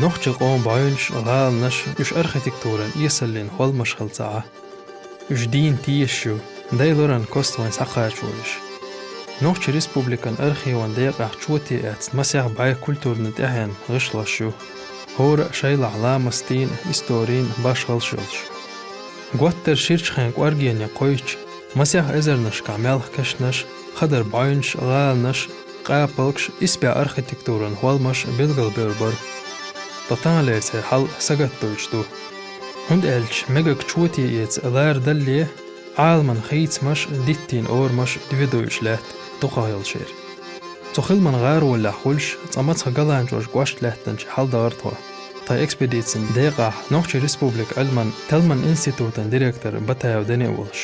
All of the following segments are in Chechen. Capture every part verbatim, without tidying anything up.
Нохчийн къоман бӀаьвнаш, гӀаланаш, уьш архитектуран эсаллин хӀолламаш хилла ца Ӏа. Уьш дийна тешаш ю, дай лоран кост вайн схьакхачо уьш. Нохчийн республикан архиван декъехь чоте эцна масех бӀаь культуран тӀаьхьенан гӀишлош ю. ХӀора а шайлахь ламастийн а, историн а башхаллаш йолуш. Готтара ширачу хенан кӀоргене кхойчу, масех эзарнашкахь маьлхан кешнаш, хадар бӀаьвнаш, гӀаланаш, къапалгаш, исбаьхьа архитектуран хӀолламаш билгалбевр бара. Ткъа таханлера церан хьал сагатдойтуш ду. ХӀунда аьлча мегар чоте эца лара далале, Ӏаламан хийцамаш а, диттийн орамаш а доьдуьйтуш лаьтта дукхахйолчеран. Цу хиламан гӀаролехь хуьлуш, цкъа мацах галанчоша кӀошт лаьттинчу хьалдахара тхо. Тхан экспедицин декъахь Нохчийн республикан Ӏилман, талламан институтан директор Батаев Дени а волуш.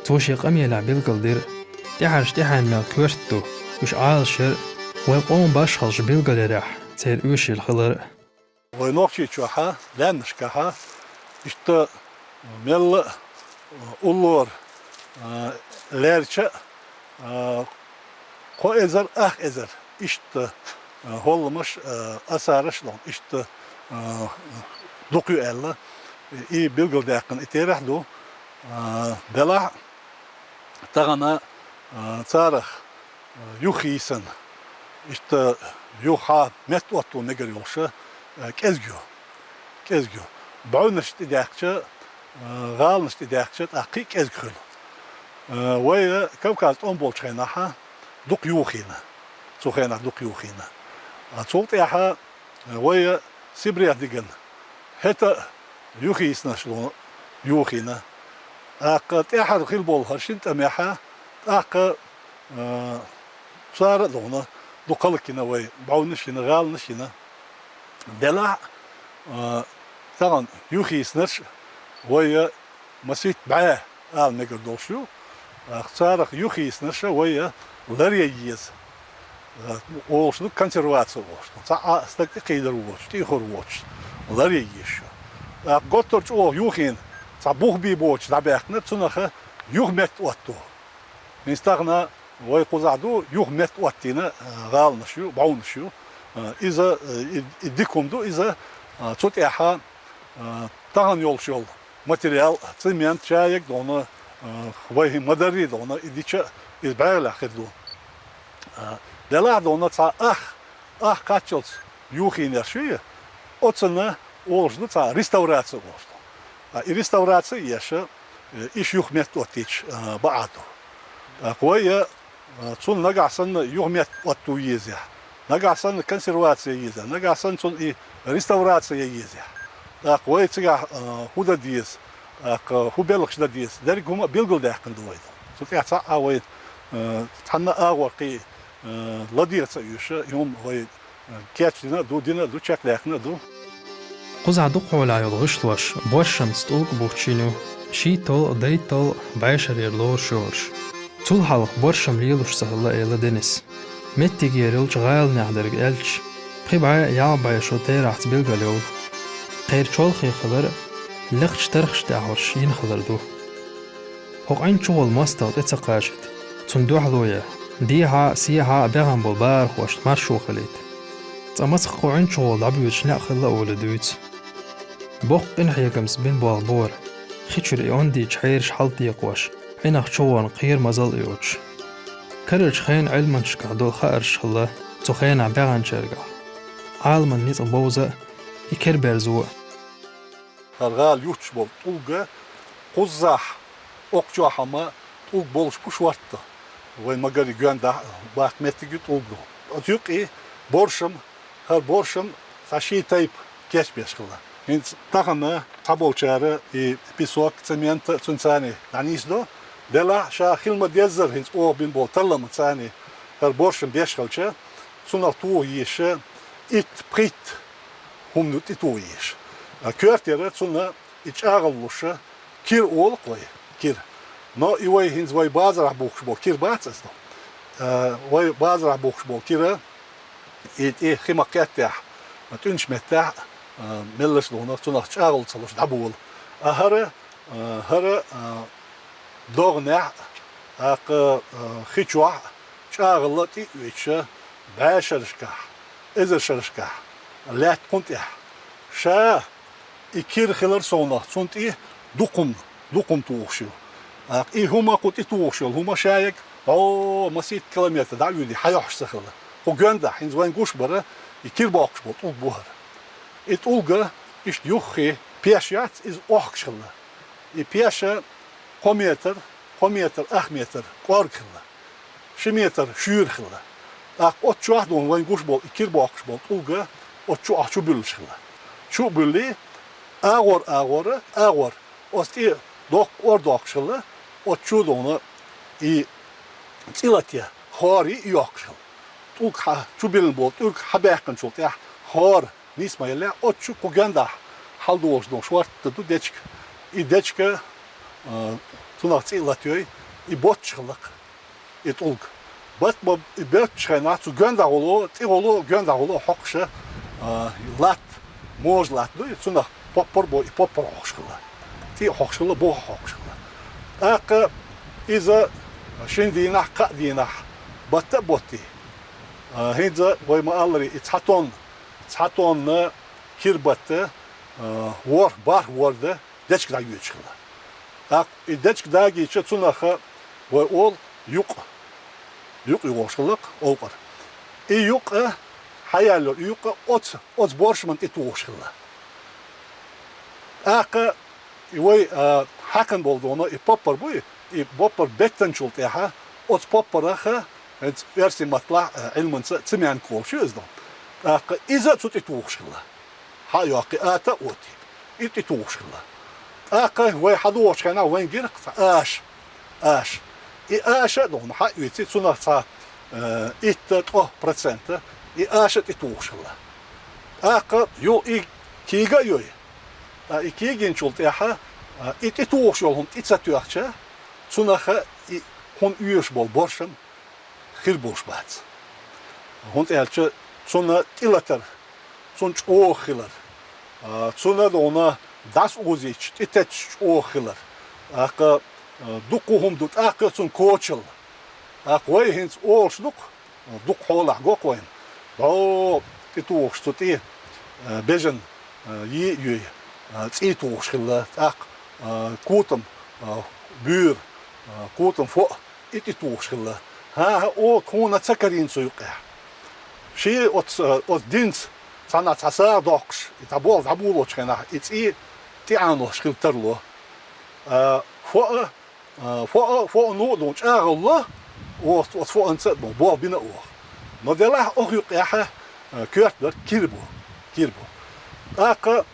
Цо шен къамелехь билгалдира, тӀаьхьарш тӀаьхьенан мел коьрта ду, уьш Ӏалашъяр а, вайн къоман башхаллаш билгалъярехь церан оьшийла хилар а. Вайн Нохчийчохь а, лаьмнашкахь а, иштта мелла а, уллора а, лаьрча а, кхо эзар, ах эзар, иштта а, хӀолламаш а, асарш а, иштта а, дукха ю аьлла, и билгалдаьккхина и терахь ду. А, делахь а, тахана а, царах а, юххе йисина, иштта юха хьа метта отто мегар йолуш а, кӀезиг ю. КӀезиг ю. БӀаьвнаш тӀедаьккхича, а, гӀаланаш тӀедаьккхича, тӀаккха кхин а кӀезиг хуьлу. А, вай Кавказ тӀом болчу хенахь а дукха юхийна. Цу хенахь дукха юхийна. А, цул тӀаьхьа вай Сибрех дигна, хӀета а юххе йисинарш ду юхийна. ТӀаккха тӀаьхьара хилла болу хӀара шина тӀамехь а, тӀаккха, а, цара а ду хьуна, дукха хӀаллакйина вай, бӀаьвнаш а йина, гӀаланаш а йина. Делахь а, а, тахана юххе йисинарш а вай масийтта бӀе ала мегар долуш ю. ТӀаккха царах юххе йисинарш а вай ларъян еза. Олуш ду консерваци олуш ду. Цхьа а стаг тӀекхийдар воцуш, тӀехур воцуш, ларъян езаш ю. ТӀаккха готтар чӀогӀа юхийна, цхьа бух бен боцуш дӀабаьккхинарг, цунах юха метта отто. ХӀинца тахана вай кхузахь ду, юха метта оттийна, а, гӀаланаш ю, бӀаьвнаш ю. А, иза, а, и, и дика хӀума ду, иза, а, цу тӀехь, а, тахана йолуш йолу материал, цемент, чаерг а ду хьуна, а, вай хӀин ма-дарра а ду хьуна, и дича а, иза бӀаьралехь хир ду. А, делахь а ду хьуна цхьа ах, ах кхаччалц юхийнарш ю, оцунна олуш ду цхьа реставраци олуш ду. А, и реставраци а еш, э, иша юха метта оттийча, а, бакъ ду. ТӀаккха вай, а, цунна нагахь санна юха метта отто езехь, нагахь санна консерваци езехь, нагахь санна цунна и реставраци езехь, тӀаккха вай цигахь, а, хӀун дан деза, тӀаккха хӀун белхаш дан деза, дерриг хӀума а билгалдаьккхина ду вай. Цу тӀехь цхьаъ а вай, а, цхьанна а агӀор кхин, а, ладегӀа ца оьшу, и хӀума вай, а, кечдина а ду, дина а ду, чекхдаьккхина а ду. Кхузахь дукха хьолахь йолу гӀишлош боршамца тӀулг а бухчийна ю, шийтталгӀа а, дайтталгӀа а бӀешарера лоруш йолуш. Цул хьалха боршам лелош ца хилла, элира Денис. Меттигера йолчу гӀаланех дерг аьлча, пхи бӀе, ялх бӀе шо терахьца билгалйовлу. Кхеран чолхе хилар а, лекхачу тархаш тӀехь хӀорш йина хилар ду. ХӀокху Ӏин чухула мостагӀа тӀе ца кхачийта, цунна дуьхьало ян, дехьа а, сехьа а бехам болу бахархошна маршо хилийта. Цкъа мацах кху Ӏин чухула дӀабоьдуш некъ хилла а волий дуьйцу. Боккха къинхьегамца бина болу бора, хи чуьра и ондичу хьераш хьалатекхош, Ӏинах чугӀорна кхерамазалла а йоцуш. Карарчу хенан Ӏилманашкахь долу хаарш хилла цу хенахь баьхначаьргахь. Ӏаламан ницкъ бовза а, и кераберзо а. ХӀара гӀала юттуш болу тӀулг кхузахь, окху чохь-м тӀулг болуш бу шортта. Вайн магарий гоьндахь баккха меттиг ю, тӀулг ду. Оцу юккъе боршам, хӀара боршам цхьа ши тайпа кечбеш хилла. ХӀинца тахана цхьаболчара и песок, цемент а цуьнан царний дӀанисдо. Делахь ша хила ма-деззара хӀинца оха бина болу талламан царний хӀара боршам беш хилча, цунах тоха езаш итт-пхийтта хӀуманна тӀе тоха езаш. А коьртера цунна и чӀагӀлуш кира олу-кх вай, кира. Но и вай хӀинца вай базарахь бухкуш болу кира бац аса ду. А, вай базарахь бухкуш болу кира, и тӀе хи ма-кхеттехь, тӀуьнаш меттехь, а, меллаша а ду хьуна, цунах чӀагӀлу ца луш дӀаболу. А хӀара, а, хӀара, а, догӀанехь а, тӀаккха, а, хи чохь а чӀагӀлла тӀе а оьцуш, бӀешаршкахь, эзаршаршкахь, лаьтта кхунна тӀехь. Ша и кира хилар совнах, цунна тӀе дукха хӀума, дукха хӀума тухуш ю. ТӀаккха и хӀума кху тӀе тухуш йолу хӀума ша яга, о, масийтта километр дӀа а вуьйдий, хьан йохьуш ца хилла. Кху гондахь, хӀинца вайн гуш бара, и кира боккхуш болу тӀулг бу хӀара. И тӀулга иштта юххе пеш яц, иза охкуш хилла. И пеша кхо метр, кхо метр, ах метр кӀорга хилла. Ши метр шуьйра хилла. ТӀаккха оцу чохь дуьйна вайн гуш болу и кира боккхуш болу тӀулга, оцу чу ахь чу буьллуш хилла. Чу а буьллий, агӀор, агӀора, агӀор, оцу тӀе доккха кӀор доккхуш хилла, оцу чу дуьйна и цӀе лате, хӀора йоккхуш хилла. ТӀулг хьан чу биллина болу тӀулг хьан баьккхинчул тӀаьхьа хӀора нисма еллехь, оцу чу кху гондахь хьаладолуш долу шорта ду дечиг. И дечиг, а, цунах цӀе а латайой, и боццуш хилла-кх, и тӀулг. Бат бо-, и боццуш хенахь цу гондахь волу, тӀе волу, гондахь волу хьокхуша, а, латта, можа латта ду, и цунах поппар бо, и поппар хьокхуш хилла. ТӀе а хьокхуш хилла, бухахь а хьокхуш хилла. ТӀаккха иза шина дийнахь, кхаа дийнахь батта а боттий. А, хӀинца вай ма-аллара, и цхьа тонна, цхьа тонна кира батта, а, ворхӀ, бархӀ ворда дечиг дӀайоьдуш хилла. ТӀаккха и дечиг дагийча, цунах вай олу юкъ, юкъ йогӀуш хилла-кх къовкъара. И юкъ, хьан яьлла йолу юкъ, оцу, оцу боршаман тӀе тухуш хилла. ТӀаккха и вай, а, хьаькхна болу дуьйна, и поппар буй, и поппар беттанчул тӀаьхьа, оцу поппарах, хӀинца оьрсийн маттахь, а, Ӏилманца цемянка олуш ю иза дуьйна. ТӀаккха иза а цу тӀе тухуш хилла. Хьан а йоккхий, ата а оттий, и тӀе тухуш хилла. ТӀаккха вай хьан догӀучу хенахь вайн гира-кх цхьа аша, аша. И аша а дуьйна хьан а оьций, цунах цхьа, э, итт-ткъа процент и аша а тӀе тухуш хилла. ТӀаккха ю и кийга а йой. Ткъа и кийгинчул тӀаьхьа, а, и тӀе тухуш йолу хӀума тӀе ца тоьхча, цунах и хӀун оьшуш болу боршам хир болуш бац. ХӀунда аьлча цунна тӀелатар, цунна чӀогӀа хилар, а, цунна дуьйна дӀасаозийча тӀететташ чӀогӀа хилар. ТӀаккха, а, дуккха хӀума ду, тӀаккха цунна кочалла. ТӀаккха вай хӀинца олуш ду-кх, дуккха хьолахь го-кх вайна. ДӀо тӀетухуш цу тӀе, а, бежан, а, йий а йой, а, цӀий тухуш хилла, тӀаккха, а, котам, а, буьйр, а, котам фоӀ, и тӀе тухуш хилла. ХӀан-хӀа, оха хӀунда ца карийна цу юкъехь? Шен оцу, оцу динца цхьанхьа цхьа сагӀа доккхуш, и цхьа болх дӀаболочу хенахь, и цӀий тӀе Ӏаналуш хила тарло. А, фоӀа, а, фоӀа, фоӀа ну а ду чӀагӀалла, оцу, оцу фоӀанца а ду, болх бина а оха. Но делахь оха юкъехь, а, коьрта дар кира бу, кира бу. ТӀаккха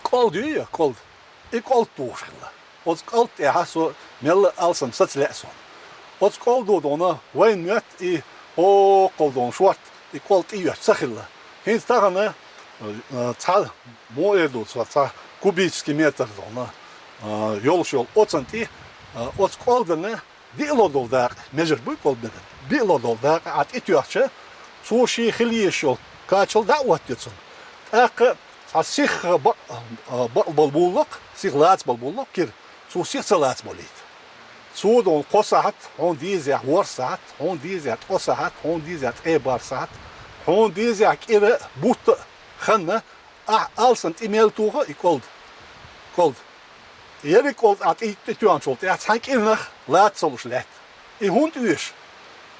кӀолда ю я, кӀолда. И кӀолд тухуш хилла. Оцу кӀолд тӀехь со мелла а алсам саца лаьа суна. Оцу кӀолдо дуьйна вайн моьтту и хӀокхул дуьйна шорта и кӀолд тӀеоьцуш ца хилла. ХӀинца тахана, э, цхьа, муха эр ду цо, цхьа кубический метр дуьйна, э, йолуш йолу оцан тӀе, э, оцу кӀолдана биъ ло долу дакъа, межар буй кӀолд бедан, биъ ло долу дакъа Ӏа тӀетоьхча, цо шен хила езаш йолу качал дӀа а оттаю цунна. ТӀаккха цхьа сиха бакъ-, а, бакъ балбуллакх, сиха лаца балбуллакх кира, цо сиха ца лаца болийта. Цо дуьйна кхо сахьат, хьуна дезехь ворхӀ сахьат, хьуна дезехь ткъо сахьат, хьуна дезехь ткъе бархӀ сахьат, хьуна дезехь кӀира бутт а ханна, ахь алсам тӀе мел туху и кӀолд. КӀолд. Ерриг кӀолд ахь тӀе, тӀетоьхначул тӀаьхьа цхьана кӀирнах лаца ца луш лаьтта. И хӀунда оьшу?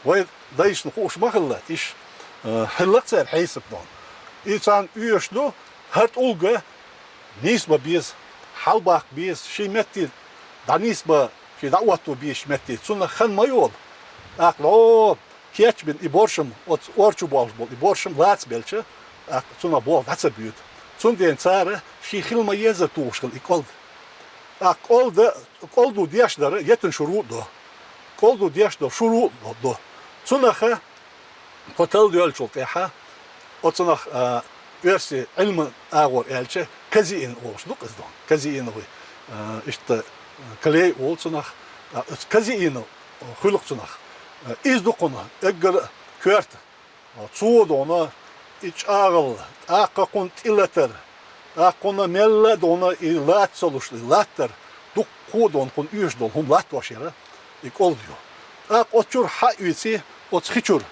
Вай дайшна хууш ма хилла, иш, э, хилла-кх церан хьесап дуьйна. И царна оьшуш ду, хӀара тӀулга нийса бан беза, хьалабаккха беза, шен метте дӀанийса бан, шен дӀаотто безачу метте, цунах хан ма йолу. ТӀаккха ло кечбина и боршам, оцу ор чу болуш болу и боршам лаца белча, тӀаккха цунах болх дӀа ца боьду. Цундела цара шен хила ма-еззара тухуш хилла и кӀолд. ТӀаккха кӀолда, кӀолдо деш дара етан шуруъ а до. КӀолдо деш долу шуруъ а до. Цунах кхо талла доьллачул тӀаьхьа, оцунах, а, оьрсийн Ӏилман агӀор аьлча, казеин олуш ду-кх иза дуьйна. Казеиновый, а, иштта, а, клей олу цунах. А, оцу казеин хуьлу-кх цунах. А, иза ду кхунна эггара коьрта. Цо дуьйна и чӀагӀалла, тӀаккха кхунна тӀелатар, тӀаккха кхунна мелла а дуьйна и лаца ца луш, и латтар, дуккха а дуьйна кхунна оьшуш долу хӀума латтош яра и кӀолд ю. ТӀаккха оцу чуьра хьаоьций, оцу хи чуьра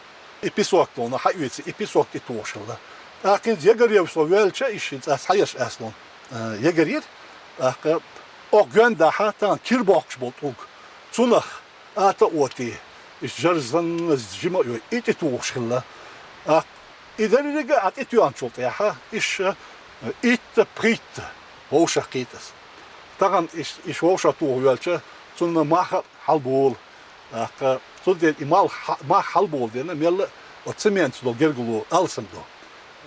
и песок дуьйна хьаоьций, и песок тӀетухуш хилла. ТӀаккха хӀинца ягаръеш со воьлча, иштта хӀинца аз хьаеш аслон, э, ягаръяр. ТӀаккха оха гондахьа тахан кир боккхуш болу тӀулг. Цунах ата а оти, иштта жаржа санна жима а йой, и тӀетухуш хилла. ТӀаккха и деррига а тӀетоьхначул тӀехьа, иштта, э, итта-пхийтта вовшах кхийтас. Тахан иштта, иштта вовшах тухуш воьлча, цунна мах а хьалаболу. ТӀаккха цундела и мах, мах хьалаболу дена, мелла а оцу цементца долу гергало алсам ду.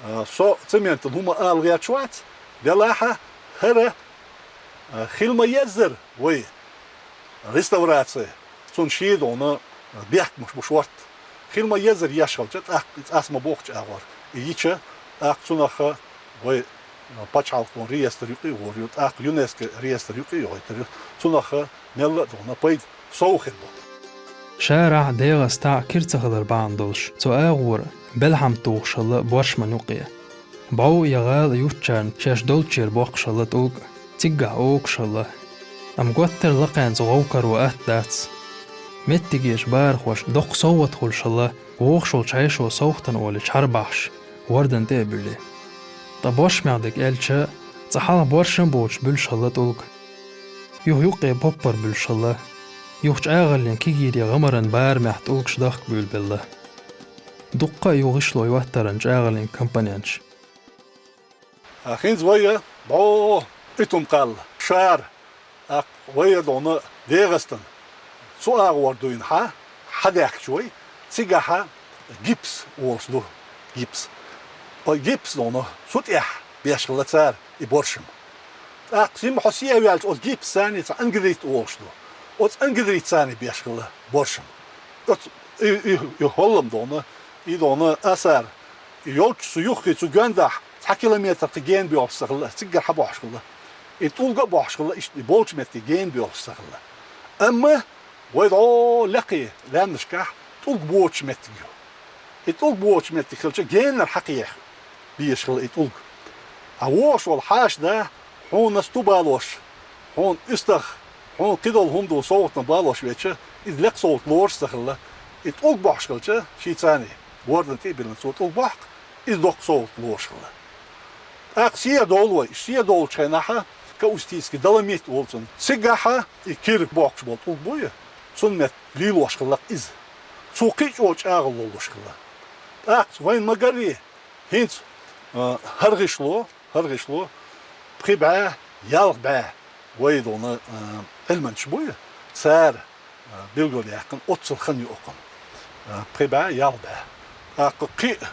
А, со цементан хӀума ала гӀерташ вац, делахьа хӀара, а, хила ма-еззара вай реставраци, цунна шен догӀна бехкамаш бу шортта. Хила ма-еззара еш хилча, тӀаккха и цӀа ма бохучу агӀор и йича, тӀаккха цунах вай пачхьалкхан реестр юкъа а гӀур ю, тӀаккха ЮНЕСКО реестр юкъа а йохуьйтур ю, цунах мелла а догӀна пайда сов хир бу. Шарахь, ДегӀастахь кир ца хилар бахьана долуш, цу агӀора белхьам тухуш хилла боршаман юкъе. БӀов я гӀала юттучарна шаьш долчуьра боккхуш хилла тӀулг, циггахь огуш хилла. Амма готтара лакхенца гӀовкхаро атта дац. Меттигерчу бахархоша доккха совгӀат хуьлуш хилла, вогӀуш волчу хьешо совгӀатана олий чхьарбахьаш, вордан тӀе а буьллий. Ткъа боршамехь дерг аьлча, цкъа хьалха боршам боцуш буьллуш хилла тӀулг. Юха юккъе поппар буьллуш хилла. Юха чӀагӀаллин кегийрхой гӀамаран барамехь тӀулгаш дахка буьйлабелла. Дуккха а ю гӀишло йоттаран чӀагӀаллин компоненташ. А, хӀинца вай а бӀо Итум-кхалла, Шара, а, вай а догӀна ДегӀастан, цу агӀор дуйна хьа, хьадаьхкича вай, цигахьа гипс олуш ду, гипс. Ой, гипс догӀна, цу тӀехь беш хилла цара и боршам. ТӀаккха жима хьо сехьаваьлча, оцу гипсаний цхьа ангадрит олуш ду. Оцу ангадританий беш хилла боршам. Оцу и, и, и хӀоллам догӀна, и догӀна асар. И йолчу цу юххе, цу гондахь цхьа километр кхин гена боьлхуш ца хилла, циггара хьабохьуш хилла. И тӀулга а бохьуш хилла, иштта и болчу метте гена боьлхуш ца хилла. Амма вай дӀо лекхе лаьмнашкахь тӀулг боцучу меттиг ю. И тӀулг боцучу меттиг хилча, генара хьакхехьа безаш хилла и тӀулг. Ткъа вогӀуш волу хьаша да, хьуна сту балош, хьуна уьстагӀ, хьуна кхидолу хӀума долу совгӀатана балош веча, иза лекха совгӀат лоруш ца хилла. И тӀулг бохьуш хилча, шийцаний вордан тӀе а биллина цо тӀулг бохьу, иза доккха совгӀат лоруш хилла. ТӀаккха сехьадовлу вай, сехьадовлучу хенахьа, каустийский доломит олу цунна. Цигахьа и кира боккхуш болу тӀулг буй, цунна метта лелош хилла иза. Цо кхин а чӀогӀа чӀагӀо лоллуш хилла. ТӀаккха вайна ма-гарра, хӀинца, а, хӀара гӀишло, хӀара гӀишло, пхи бӀе, ялх бӀе вай догӀна, а, Ӏилманчаш буй, цара, а, билгалъяьккхина оццул хан ю окхунна. А, пхи бӀе, ялх бӀе. ТӀаккха кхин а,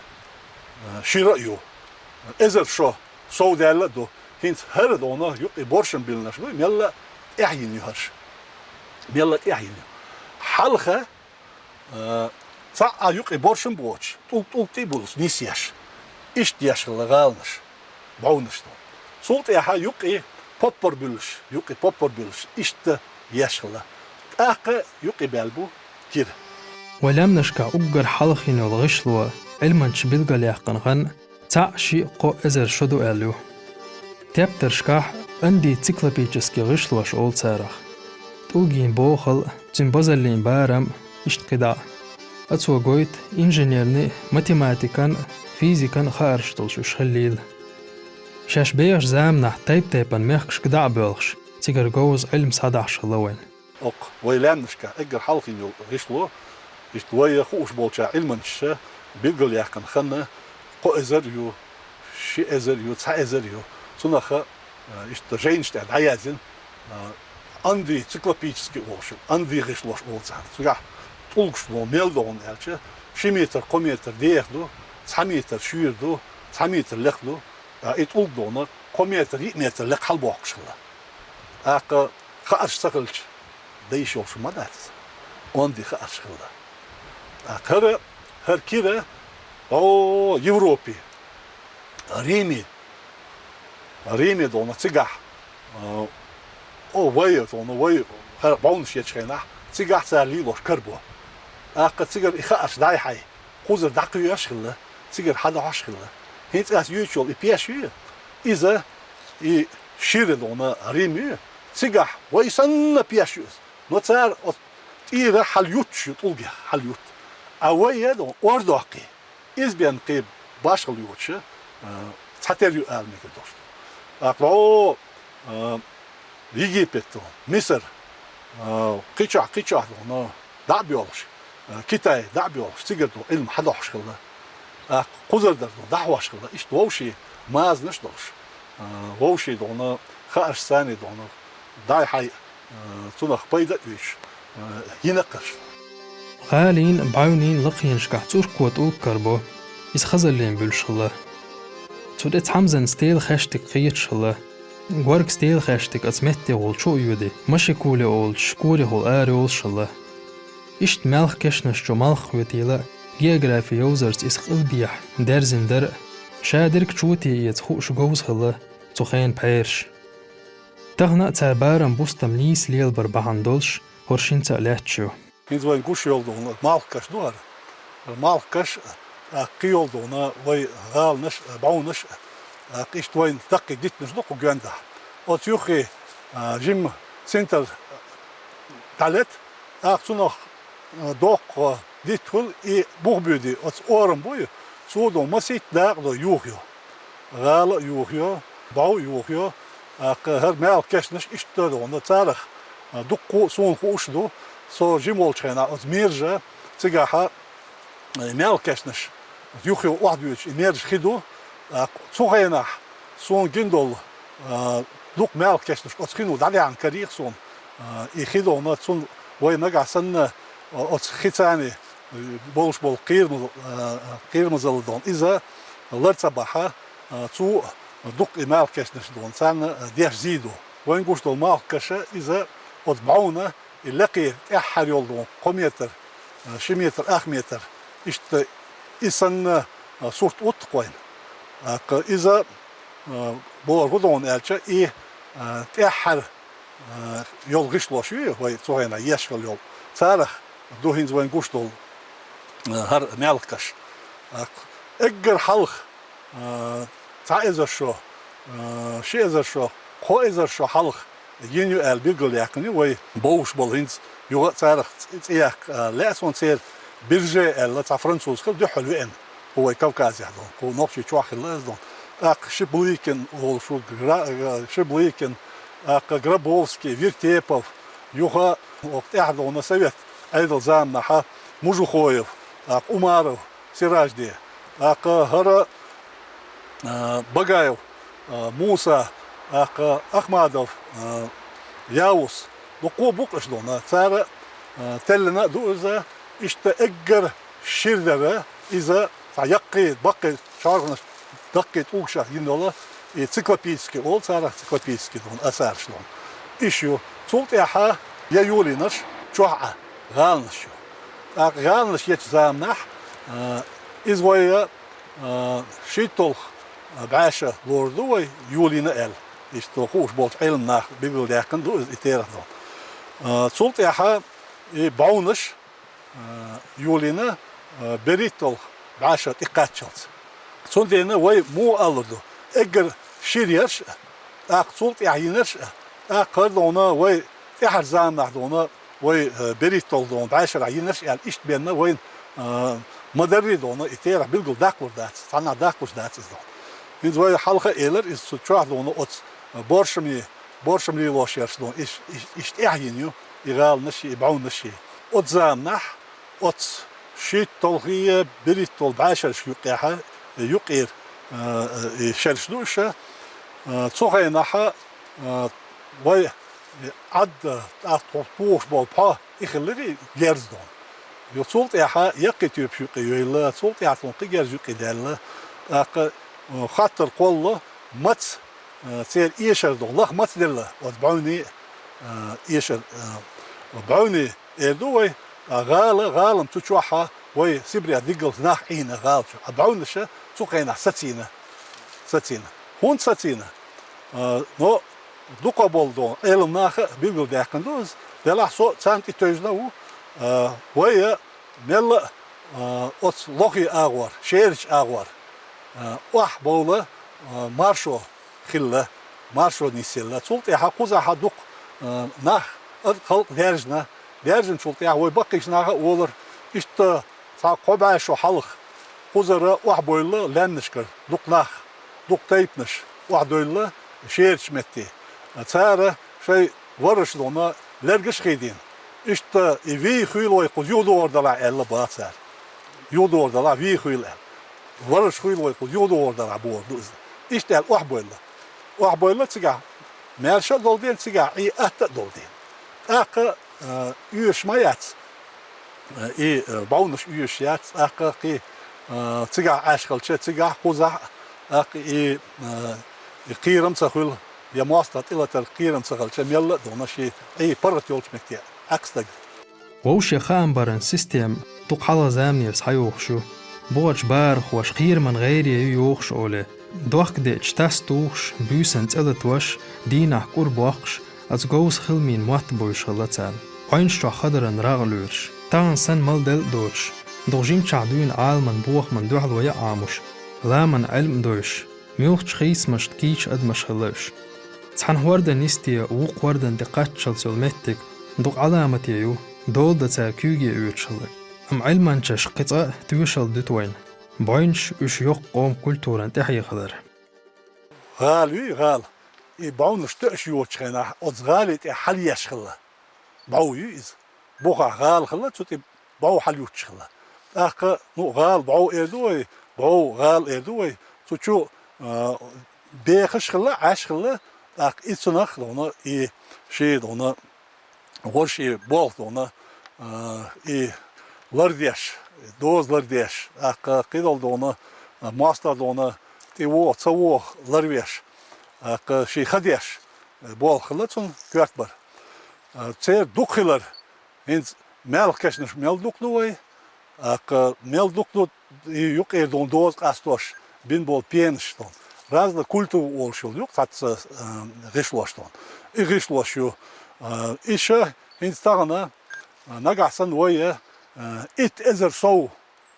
а, шира а ю, эзар шо совдаьлла а ду. ХӀинца хӀара догӀна юкъе боршам биллинарш буй, мелла а тӀаьхьа йина ю хӀорш. Мелла а тӀаьхьа йина ю. Хьалха Э, цхьаъ а юкъе боршам боцуш, тӀулг-тӀулг тӀе а буьллуш, нисъеш. Иштта еш хилла гӀаланаш, бӀовнаш ду. Цул тӀаьхьа юкъе поппар буьллуш, юкъе поппар буьллуш, иштта еш хилла. ТӀаккха юкъе баьлла бу кира. Вай лаьмнашкахь уггар хьалха йина йолу гӀишло, Ӏилманчаша билгалъяьккхина хан, цхьаъ, шиъ, кхо эзар шо ду аьлла ю. Тептаршкахь андий-циклопический гӀишлош олу царах. ТӀулгийн бохал, цуьнан базаллин барам, иштта кхидӀа а. Цо гойту инженерни, математикан, физикан хаарш долуш уьш хиллийла. Шаьш бехачу заманахь тайп-тайпана мехкашка дӀа а боьлхуш, цигара говза Ӏилма схьадахьаш хилла вайн. Окху вай лаьмнашкахь эггара хьалха йина йолу гӀишло, иштта вай хууш болчу Ӏилманчаша билгалъяьккхина хан кхо эзар ю, ши эзар ю, цхьа эзар ю. Цунах, а, иштта жайнаш тӀехь дӀаяздина, а, андий-циклопический олуш, андий гӀишлош олу царна. Цигахь тӀулгаш догӀна мел догӀна аьлча, ши метр, кхо метр деха ду, цхьа метр шуьйра ду, цхьа метр лекха ду, а, и тӀулг догӀна кхо метр, йиъ метр лекха хьалабоккхуш хилла. ТӀаккха хаарш ца хилча, дан йиш йолуш ма дац иза. Онда хаарш хилла. ТӀаккха хӀара, хӀара кира, о, Европе, Риме, Риме догӀна цигахь, а, о, вай догӀна, вай хӀара бӀовнаш ечу хенахь, цигахь цара лелош карабо. ТӀаккха цигара и хаарш дӀай-хьай, кхузара дӀакхоьхьуш хилла, цигара хьадахьош хилла. ХӀинца ас юьйцуш йолу и пеш ю, иза и шира догӀна Рим ю, цигахь вай санна пеш ю иза. Но цара оцу тӀера хьалаюттуш ю, тӀулгех хьалаютта. А вай догӀна ор доккхий. Иза бен кхин башхалла йоцуша, а, цхьатера ю ала мегар долуш ду. ТӀаккха дӀо, а, Египет ду, Мисар, а, кхечохь, кхечохь ду хьуна, дӀа а боьлхуш, а, Китай дӀа а боьлхуш, цигара ду Ӏилма хьадохьуш хилла. ТӀаккха кхузара дара ду дӀахьош хилла, иштта вовшийн мазанаш а долуш, а, вовшийн ду хьуна, хаарш санна ду хьуна, дӀай-хьай, а, цунах пайда а оьцуш, а, йина кхарш. ГӀалин, бӀаьвнийн лакхенашкахь цӀуркхо тӀулг карабо, иза хазаллин буьлуш хилла. Цу тӀе цхьамзан стелан хаьштиг кхеташ хилла. Горга стелан хаьштиг оцу меттехула чу а йоьдий, Машикуле олучу корехула арайолуш хилла. Иштта маьлхан кешнаш чу малх кхетийла а, географин йовзарца иза къилбехьа дерзина дара а, шадерг чоте эца хууш говза хилла цу хенан пхьераш. Тахана а цара барам бустам нийса лелабар бахьана долуш, хӀара шинца а лаьтташ ю. ХӀинца вайна гуш йолу ду хьуна, малх каш ду хӀара. ХӀара малх каш, тӀаккха кхин йолу ду хьуна вай гӀаланаш а, бӀаьвнаш а, тӀаккха иштта вайна даккхий дитанаш ду кху гоьндахь. Оцу юххе, а, жимма синтар дӀалета, тӀаккха цунах, а, доккха дитт хуьлу и бух буьйди, оцу орам буй, цо ду хьуна масийтта дакъа ду юхайо. ГӀала а юхайо, бӀов а юхайо, тӀаккха хӀара маьлхан кешнаш иштта ду хьуна, царах, а, дуккха а суна хууш а ду, со жима волчу хенахь оцу Мержа, цигахь, а, маьлхан кешнаш, оцу юххе охьадоьдуш и Мержа хи ду, тӀаккха цу хенахь суна гина долу, а, дукха маьлхан кешнаш оцу хино дӀадаьхьна карийра суна, а, и хи ду хьуна, цунна вай нагахь санна, а, оцу хи царна болуш болу кхерам-, а, кхерамазалла ду хьуна, иза лар ца бахь, а, цо дуккха и маьлхан кешнаш ду хьуна, царна, а, деш зий ду. Вайна гуш долу малх каша, иза оцу бӀовна и лекхе тӀаьххьара йолу ду хьуна, кхо метр, а, ши метр, ах метр, иштта и санна, а, сурт утту-кх вайна. ТӀаккха иза, а, бохург хӀун ду хьуна аьлча, и, а, тӀаьххьара а, йолу гӀишлош ю вай цу хенахь еш хилла йолу. Царах ду хӀинца вайна гуш долу, а, хӀара маьлхан каш. ТӀаккха эггара хьалха, а, цхьа эзар шо, а, ши эзар шо, кхо эзар шо хьалха йина ю аьлла билгалдаьккхина ю вай бовш болу хӀинца юха а царах цӀе-, цӀе яккха, а, лаьа суна церан Берже аьлла, цхьа француз хилла дуьххьал веана. Кху вай Кавказехь ду, кху Нохчийчохь хилла иза ду. ТӀаккха Шиблыкин волуш ву, Гра-, Шиблыкин, тӀаккха Гробовский, Вертепов, юха оха тӀаьхьа ду хьуна совет Ӏедал заманахьа Мужухоев, тӀаккха Умаров Сиражди, тӀаккха хӀара, а, Багаев, а, Муса, тӀаккха Ахмадов, а, Яус, дуккха а бу-кх уьш ду хьуна. Цара, а, теллина а ду иза, иштта эггара шира дара иза, цхьа яккхий, баккхий чорханаш даккхий тӀулгашах йина йолу, и циклопический олу царах, циклопический ду хьуна, асарш ду хьуна. Иш ю. Цул тӀаьхьа я юлийнарш чохь а гӀаланаш ю. ТӀаккха гӀаланаш ечу заманахь, а, иза вай, а, шийтталгӀа бӀаьша лур ду вай юлийна аьлла. Иштта хууш болчу Ӏилман наха билгалдаьккхина ду иза и терахь ду. А, цул тӀаьхьа и бӀовнаш, а, юлийна, а, берхӀитталгӀа бӀаьша тӀекхаччалц. Цундела вай муха алур ду, эггара шира ерш а, тӀаккха цул тӀаьхьа йинарш а, тӀаккха хӀара ду хьуна вай тӀаьхьара заманахь ду хьуна вай, а, берхӀитталгӀа ду хьуна бӀаьшарахь йинарш аьлла, иштта бенна вайна, а, ма-дарра ду хьуна и терахь билгал даккхалур дац, цхьаннахь даккхалуш дац иза ду хьуна. ХӀинца вай хьалха а элира иза, цу чохь ду хьуна оцу боршаме, боршам лелош ерш ду хьуна, иш, иш, иштта тӀаьхьа йина ю и гӀаланаш а, и бӀовнаш а. Оцу заманахь оцу шийтталгӀий, берхӀитталгӀий бӀаьшерш юккъехьа, юккъера, а, а, и шерш ду уьш, а, цу хенахьа, а, вай Ӏадда тӀаккха тхо тухуш болу пхьо и хилларий герз ду хьуна. Юха цул тӀаьхьа яккхий тоьпаш юккъе йойла, цул тӀаьхьа тхуна кхин герз юккъе даьлла, тӀаккха, а, хаттар кхоллало, маца, а, церан эшар ду хьуна, лаха маца делла оцу бӀовний, а, эшар, а, бӀовний эр ду вай, а, гӀала, гӀалам цу чохьа вай Сибрех диггалц нах Ӏийна гӀала чу. А бӀовнаша цу хенахь сацийна. Сацийна. ХӀунда сацийна? А, но дукха болу ду хьуна Ӏелам наха а билгалдаьккхина ду иза. Делахь со царна тӀетевжина а ву. А, вай а мелла а, а, оцу лохе агӀор, шерачу агӀор, а, охьа бовла, а, маршо хилла, маршо нисъелла. Цул тӀаьхьа кхузахьа дукха, а, нах, а, халкъ даьржина. Даьржинчул тӀаьхьа вай баккхийчу наха а олура, иштта цхьа кхо бӀе шо хьалха кхузара охьабойла лаьмнашкара дукха нах. дукха тайпанаш охьадойлла шерачу метте. Цара шайн вараш дона лергаш а хийдина. Иштта и вий хуьйла вай кхуза юхадогӀур далахь аьлла баха цара. ЮхадогӀур далахь вий хуьйла аьлла. Вараш хуьйла вай кхуза юхадогӀур далахь бохур ду иза. Иштта аьлла охьабойла. Охьабойла цигахь маьрша а долу дена, цигахь Ӏий атта а долу дена. ТӀаккха, а, оьшуш ма яц. И, э, бӀовнаш оьшуш яц, тӀаккха кхин, э, цигахь Ӏаш хилча, цигахь кхузахь, тӀаккха и, э, и кхерам ца хуьлу, я мостагӀа тӀелатар кхерам ца хилча, мелла а дона шен Ӏий паргӀат йолчу метте Ӏакхстаг. Вовше хаам баран система дукха хьалха заманера схьайогӀуш ю. Бохучу барахоша кхераман гӀайре ю йогӀуш олий, дохка деача тас тухуш, буьйсанна цӀе латош, дийнахь кӀур боккхуш, аса говза хиламийн мотт буьйш хилла царна. Ӏуьнаш чохь хадаран рагӀ лоьруш, тахана санна мала делла а доцуш, дукха жимчохь дуьйна Ӏаламан бохаман дуьхьало ян Ӏамош, ламан Ӏилма а дойуш, муьлххачу хийцамашна кийча адамаш хилла уьш. Цхьана хӀордан йисте вукху хӀордан тӀе кхаччалц йолу меттиг дукха Ӏаламате ю, дола дан цара куьйге оьцуш хилар. Амма Ӏилманчаша кхин цкъа а тоьшалла дуьту вайна, бӀуьнаш уьш йоккха къоман культуран тӀаьхье хилар. ГӀала юй, гӀала. И бӀовнаш тоьаш йоцучу хенахь, оцу гӀали тӀе хьалъеш хилла. БӀов ю иза. Бухахь гӀала хилла, цу тӀе бӀов хьалъюттуш хилла. ТӀаккха, ну, гӀала бӀов эр ду вай, бӀов гӀала эр ду вай. Цу чу, а, бехаш хилла, Ӏаш хилла, тӀаккха и цунах дона, и ши дона, вож и болх дона, а, и лардеш, доза лардеш, тӀаккха кхидолу дона, а, мостагӀа дона, тӀе вогӀу, ца вогӀу ларвеш, тӀаккха ши хадеш, болх хилла цунна коьртабар. А, церан дукха хилар, хӀинца маьлхан кешнаш мел дукха ду вай, тӀаккха мел дукха ду и юккъера дона доза къастош бина болу пенаш дона. Разна культура олуш йолу юкъа цхьацца, а, гӀишлош дона. И гӀишлош ю. А, и ша хӀинца тахана, а, нагахь санна вай, а, итт эзар сов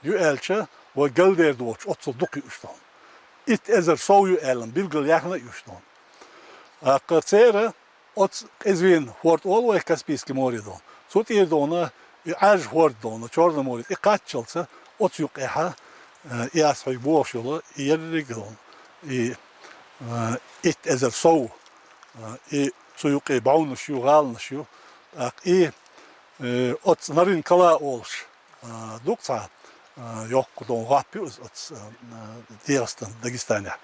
ю аьлча, вай галдер доцуш оццул дукха ю уьш дона. Итт эзар сов ю аьлла, билгал яьхна а ю уьш дона. ТӀаккха церан оцу Къизвин хӀорд олу вай Каспийский море дона. Цу тӀера дона, и Ӏаьржа хӀорд дона, Чёрное море, и кхаччалца оцу юккъехьа, э, и ас хьоьга бохуш йолу, и ерриг а дона, и, э, итт эзар сов, э, и цу юккъе бӀовнаш ю, гӀаланаш ю. ТӀаккха и, э, оцу Нарин-Кала олуш, а, дукха цхьа, а, йоккха дона гӀоп ю иза оцу, а, ДегӀастан, Дагестанехь.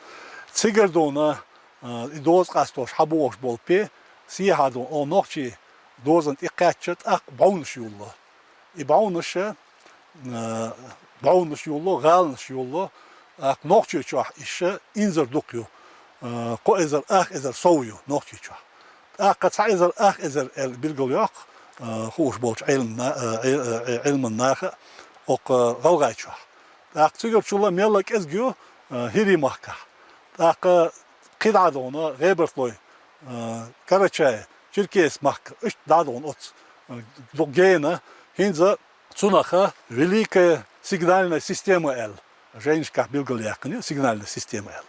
Цигара дона, а, и доза къастош хьабогӀуш болу пе, сехьа дона, о, нохчий дозан тӀе кхаьчча, тӀаккха бӀовнаш юлло. И бӀовнаша, а, бӀовнаш юлло, гӀаланаш юлло, тӀаккха Нохчийчохь иша инзар дукха ю, а, кхо эзар, ах эзар сов ю Нохчийчохь. ТӀаккха цхьа эзар, ах эзар аьлла билгал йоккху, а, хууш болчу Ӏилман на-, а, Ӏи-, а, Ӏилман наха а, оккха ГӀалгӀайчохь. ТӀаккха цигара чула мелла кӀезиг ю, а, ХӀирий махкахь. ТӀаккха кхидӀа дона ГӀебартлой, а, Карачай, Черкес махка, иштта дӀа дона оцу, а, дукха гена, хӀинца Цунаха великая сигнальная система аьлла, жайнашкахь билгал яьккхина ю сигнальная система аьлла.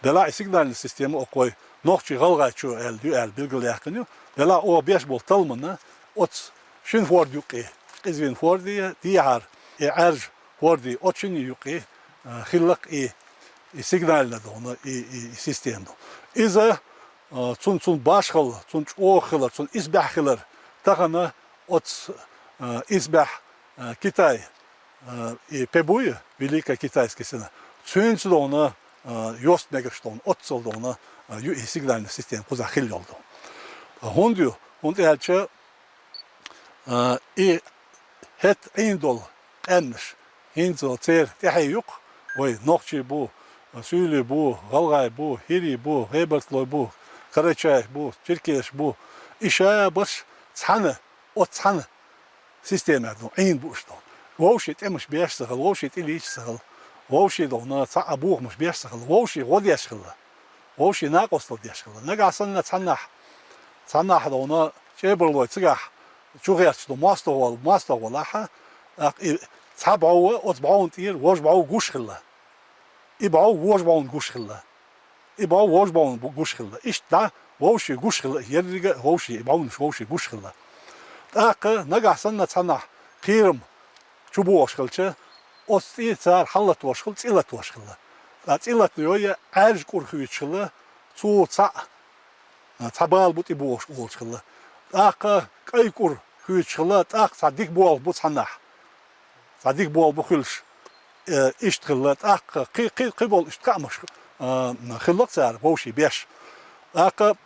Делахь и сигнальная система окхой нохчий ГӀалгӀайчу аьлла ю аьлла билгал яьккхина ю. Делахь оха беш болу талламанна оцу шина хӀорда юккъе, Къизвин хӀорде, дехьара и Ӏаьржа хӀорде, оцу шинна юккъе, а, хиллакх и, и сигнальная дона, и, и, и система ду. Иза, а, цун, цун башхалла, цун чӀогӀа хилар, цун исбаьхьа хилар тахана оцу, а, исбаьхьа, а, Китай, а, и пе буй, Великая Китайская стена, цуьнца дона, а, йост мегаш дона, оццал дона, а, ю и сигнальная система кхузахь хилла йолу дона. ХӀунда ю? ХӀунда аьлча, а, и хӀетта Ӏийна долу къаьмнаш, хӀинца церан тӀаьхье юккъе, вай нохчий бу, суьйлий бу, гӀалгӀай бу, хӀирий бу, гӀебартлой бу, карачаев бу, черкеш бу, и шабаш цхьана, оцу цхьана системехь ду, Ӏийна бу уьш ду. Вовшийн тӀемаш беш ца хилла, вовшийн тӀе лийча ца хилла, вовшийн дона цхьа а бохамаш беш ца хилла, вовшийн гӀо деш хилла, вовшийн накъостал деш хилла. Нагахь санна цхьаннахь, цхьаннахь дона чӀебарлой цигахь чу гӀерташ ду мостагӀа вал-, мостагӀа валахьа, тӀаккха и цхьа бӀов оцу бӀовна тӀера вож бӀов гуш хилла. И бӀов вож бӀовна гуш хилла. И бӀов вож бӀовна бу-, гуш хилла. Иштта дӀа вовшийн гуш хилла, еррига а вовшийн, и бӀовнаш вовшийн гуш хилла. ТӀаккха нагахь санна цхьаннахь кхерам чу бохуш хилча, оцу тӀе цара хьаллатош хилла, цӀе латош хилла. ТӀаккха цӀи латта йой, Ӏаьржа кӀур хуьйцуш хилла, цу цхьаъ, цхьа бала бу тӀе бохуш олуш хилла. ТӀаккха кӀай кӀур хуьйцуш хилла, тӀаккха цхьа дика болх бу цхьаннахь. Цхьа дика болх бу хуьлуш, э, иштта хилла, тӀаккха кхин, кхин, кхин болу иштта хаамаш, э, хилла цара вовшийн беш. ТӀаккха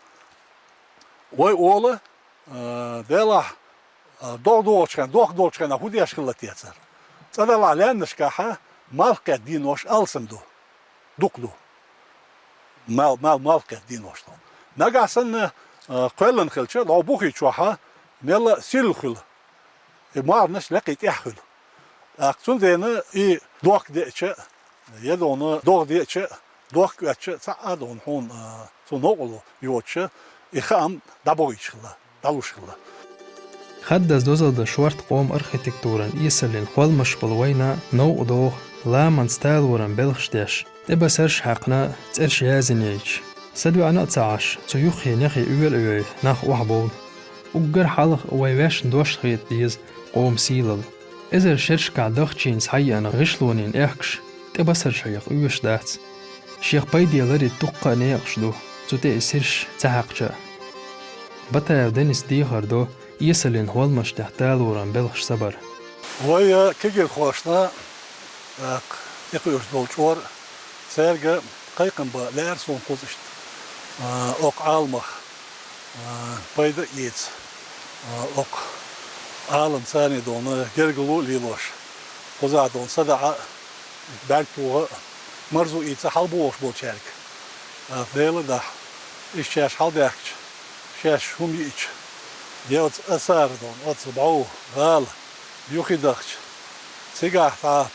вай олу, э, делахь, э, догӀа догӀучу хенахь, дохк долчу хенахь хӀун деш хилла те цара? ЦӀа далахь лаьмнашкахь малх кхетта денош алсам ду. Дукха ду. Мал, мал, малх кхетта денош ду. Нагахь санна, э, кхоьллина хилча, лов бухи чохь мелла сирла хуьлу. И марханаш лекхий тӀехь хуьлу. ТӀаккха цундела и дохк деача, я дона догӀа деача, дохк оьттича, цхьа а дона хьуна, а, цу новкъарло йоцуша, и хаам дӀабохуьйтуш хилла, дӀалуш хилла. Хаддаза дозалла шорта къоман архитектуран эсаллин холмаш болу вайна новкъа догӀу, ламанца талоран белхаш деш, тӀебасарш а хьаькхна, цӀераш язйинейча, садоӀана а ца Ӏаш, цу юххе нехе оьла а йой, нах охьабовлу. Уггар хьалха вай ваьшна дош хета деза къоман сийлалла. Эзар шерашкахь дахчийна схьаеана гӀишлонийн аьхкаш тӀебасарш хьекха оьшуш дац. Шех пайде ларийта дуккха а некъаш ду, цу тӀе и сирш ца хьаькхча а. Батаев Дениса дехар до эсаллин холмаш тӀехь талоран белхаш ца бар. Вай, э, кегирхошна, тӀаккха тӀекхуьуш долу чкъор, цаьрга кхайкхам бан лаьара суна кхуза иштта, а, окху Ӏаламах, а, пайда а эца, а, окху Ӏалам царний дона гергарло а лелош, кхузахь дона садаӀа а, бӀаьрг тоха а, марзо ийца а хьалабохуш болчаьрга. ТӀаккха Делан дуьхьа, иштта шаьш хьалабаьхкича, шаьш хӀума йиъча, я оцу асара дона, оцу бӀов, гӀала, юххе дахча, цигахь цхьа,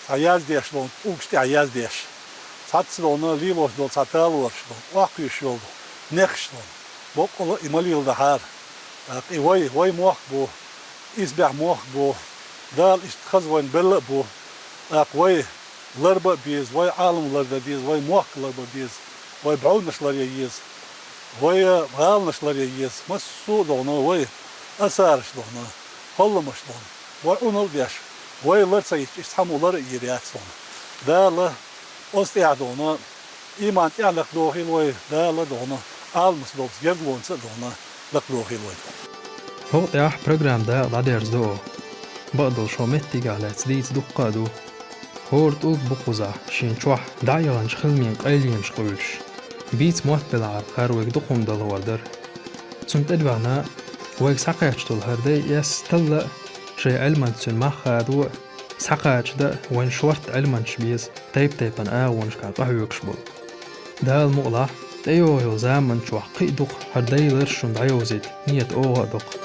цхьа яздеш дона, цӀугаш тӀехь яздеш, цхьацца дона лелош долу цхьа талораш дона, охьакхуьйсуш йолу нехаш дона, боккъала а и ма леладахьара. ТӀаккха и вай, вай мохк бу, исбаьхьа мохк бу, Дала иштта хаза вайна белла а бу. ТӀаккха вай ларба а беза, вай Ӏалам лардан деза, вай мохк ларбан беза, вай бӀовнаш ларъян еза, вай гӀаланаш ларъян еза, массо а дона вай асараш дона, хӀолламаш дона, вай Ӏунал а деш, вай лар ца йича, иштта цхьаммо лар а йийр яц дона. Дала оцу тӀехь дона, иман тӀехь лакхадохийла вай, Дала дона, Ӏаламаца долчу гергарлонца а дона, лакхадохийла вай. ХӀокху тӀехь программа дакъа дӀадерзадо оха. Бакъдолуш хӀокху меттигехь лаьцна дийца дуккха а ду. ХӀора тӀулг бу кхузахь шен чохь дӀаяханчу хиламийн къайленаш къуьйлуш. Бийца мотт белахьара, хӀара вайга дукха хӀума далор дара. Цунна тӀедоьгӀна, вайга схьакхаьчна долу хӀара дай эс талла а, шайн Ӏилманца цуьнан мах хадо а, схьакхачадан а вайн шортта Ӏилманчаш беза тайп-тайпана агӀонашкахь къахьоьгуш болу. Дала мукъалахь, тӀейогӀу йолу заман чохь кхин а дукха хӀара дайларш шуна дӀайовзийта нийят оха а доккху.